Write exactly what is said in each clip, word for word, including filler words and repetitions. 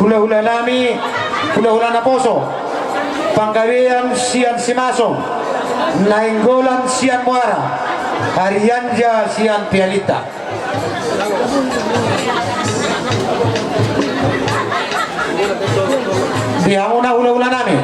Hula-hula nami, hula-hula naposo, Panggabean sian Simaso, Nainggolan sian Muara, Arianja sian Pialita. Di hamuna hula-hula nami.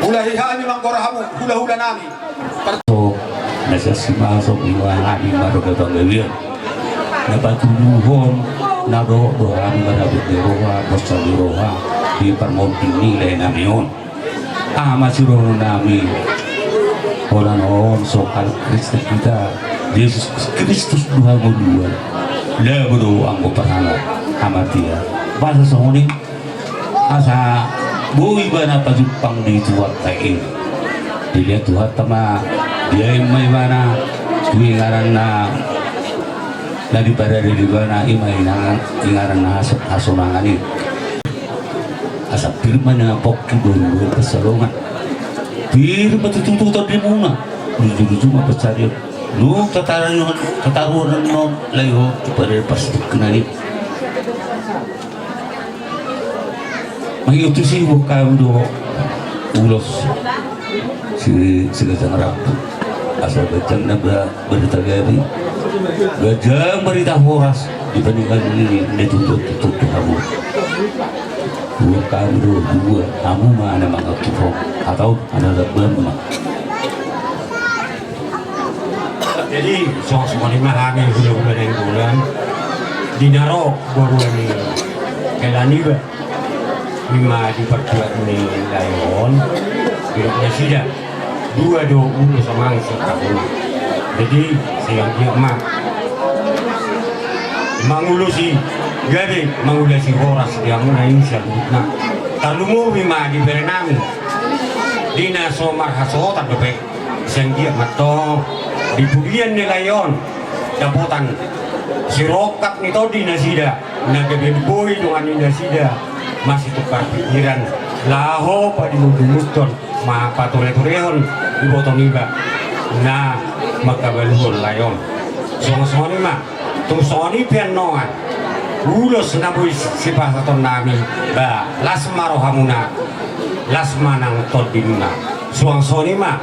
Mulai hami manggora hamu hula-hula nami. Par- So, na sian Simaso, ima hami marga Panggabean. Na patuduhon, na dohot do hami marhabot ni roha, borsak ni roha, di parmonding ni lae nami on. Aha ma sidohonon nami, holan on so halak Kristen hita, Jesus Kristus do hangoluan. Labo do anggo parhangoluan, hamatean. Boasa songon i? Asa boi ibana pajumpang di Tuhanta i. Dilehon Tuhanta ma, diain ma ibana tu inganan na, na diparade di ibana, ima inganan, inganan na haso-, hasonangan i. Asa pir ma na pongki boru-boru pansalongan. Pir ma tutu tondimuna. Luju-luju ma pansarion. Nunga tataruhon, tataruhon annon lae on tu parade Pastukna i. Mangido tusi, huboan hami do ulos si, si ganjang rambu. Asa ganjang na ba-, barita gabe, ganjang barita horas di pernikahan ni na tutu-tutu hamu. Huboan hami do dua, hamu ma na mangantusi, hatahon ma na lambang ma. Jadi, songon i ma hami hulahula Nainggolan, di na ro boru ni hela niba, ima di partua ni lae on, didok nasida, dua do ulos amang sian hami. Jadi, sai anggiat ma mangulosi gabe, mangulosi horas di hamuna i saluhutna. Tarlumobi ma di berenami, di na so marhasohotan dope. Sai anggiat ma antong di pudian ni lae on dapotan sirongkap ni tondi nasida, na gabe boi dongan ni nasida masitukar pikiran laho padimundimunhon, ma patureturehon iboto niba na mangkabaluhon lae on. Songon, songon i ma. Tung songon i pe annon ulos na boi sipasahatonnami, ba las ma rohamuna, las ma nang tondimuna. Suang songon i ma,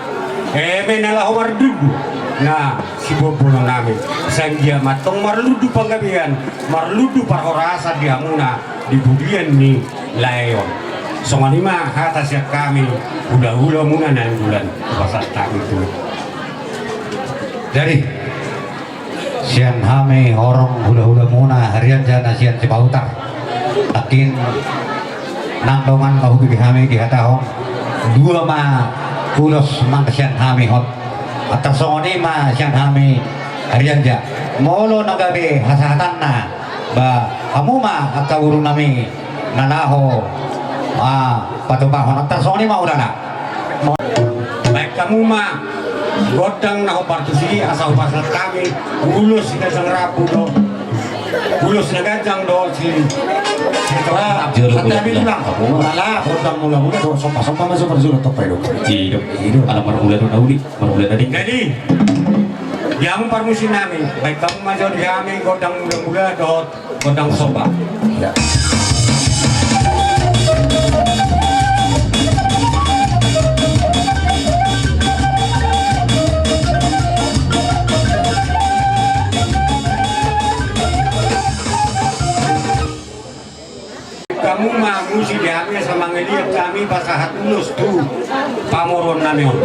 eme na laho marlundu na sibombolonnami, sai anggiat ma antong marlundu panggabean, marlundu parhorasan di hamuna di pudian ni lae on. Songon i ma hata sian hami hulahulamuna Nainggolan, pasahat hami tu. Jadi, sian hami horong hulahulamuna Harianja na sian Sipahutar. Nangkin nang dongan ma hubege hami dihatahon, dua ma ulos nang sian hami hot. Antar songon i ma sian hami Harianja. Molo na gabe hasahatanna, ba hamu ma angka borunami na laho, ah, patupahon. Antar songon i ma, Hulahula. Baen hamu ma gondang na hombar tusi, asa hupasahat hami ulos si ganjang rambu do, ulos na ganjang do si, si tora. Jolo santabi ulang. Ala gondang mulamula do, sombasomba ma so parjolo topa i do. I do. I do. Ala marmula do na uli, marmula na denggan. Jadi, di hamu parmusiknami, baen hamu ma jo di hami gondang mulamula dohot gondang somba. Ya. Hamu ma musik di hami asa mangaliat hami pasahat ulos tu pamoruonnami on.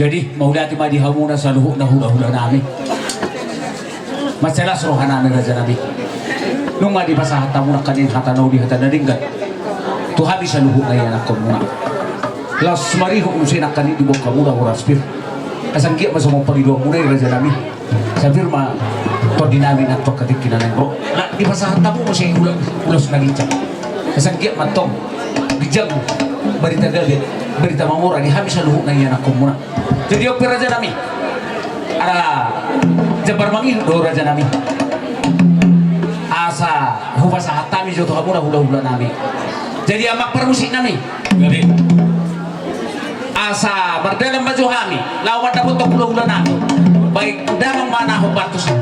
Jadi, mauliate ma di hamuna saluhutna hula-hula nami. Mansai las roha nami, raja nami. Nunga dipasahat hamu nangkaning hata na uli, hata na denggan tu hami saluhutna ianakhonmuna. Laos marihut muse nangkaning diboan hamuna horas pir. Asa anggiat ma songon pangidoanmuna i, raja nami. Asa pir ma tondi nami nang tu angka tingki na naeng ro. Nah, dipasahat hamu muse ula-, ulos na ginjang. Asa anggiat ma tong ginjang, barita gabe, barita mamora di hami saluhutna ianakhonmuna. Jadi on pe, raja nami, ala jambar mangihut do, raja nami. Asa hupasahat hami jo tu hamuna hula-hula nami. Jadi amang parmusik nami, gabe. Asa mardalan ma jo hami laho mandapothon hula-hula nami. Baik, damang ma na hombar tusi.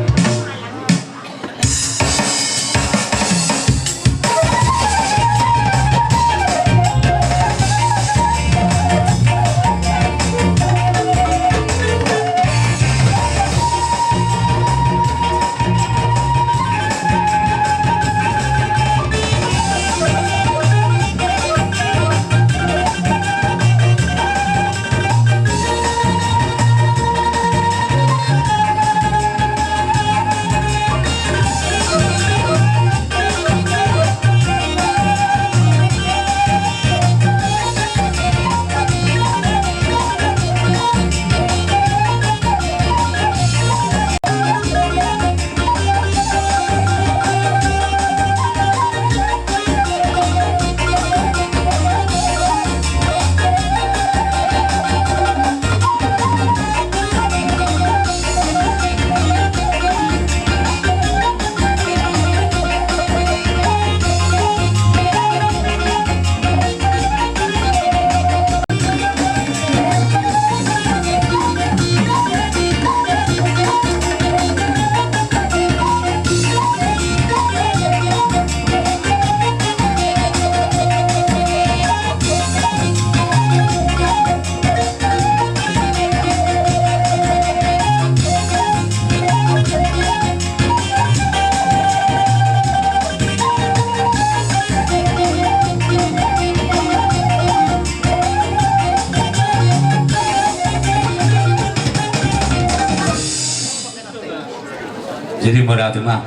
Jadi mauliate ma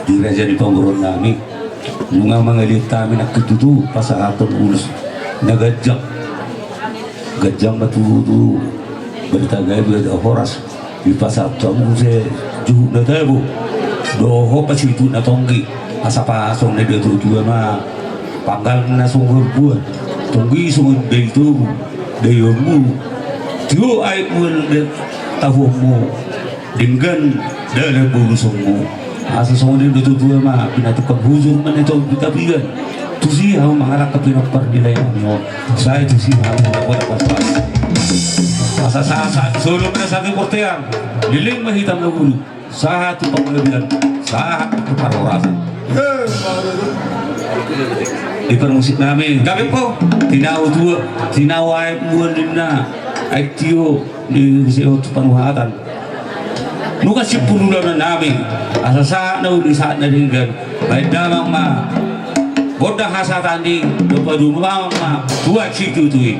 di raja ni pamoruon nami, nunga mangaliat hami nangkin tutu pasahathon ulos na ganjang. Ganjang ma tutu barita gabe, barita horas. Dipasahat hamu muse juhut na tabo dohot pasituhut na tonggi. Asa pasahat songon na didok tua-tua ma: Panggang na songon harbua, tonggi songon dai tobu, dai ombun, tio aek mual tahuonmu, denggan dalan bolusonmu. Asa songon na didok tua-tua ma: Pinatupa hujur ma na tonggi tapian. Tusi hamu mangalangka pinompar ni lae nami on. Sai tusi hamu na poda pas-pas. Asa sahat-sahat solo ma na sahat tu bortean, leleng ma hita mangolu. Sahat tu panggabean, sahat tu parhorasan. Di parmusik nami, gabe po. Tinau tua, tinau aek mual ninna, aek tio, di seot panuhatan. Nunga simpul ulaon nami, asa sahat na uli, sahat na denggan. Baen damang ma gondang hasahatan i, dohot padomu ma tu aek situtu i.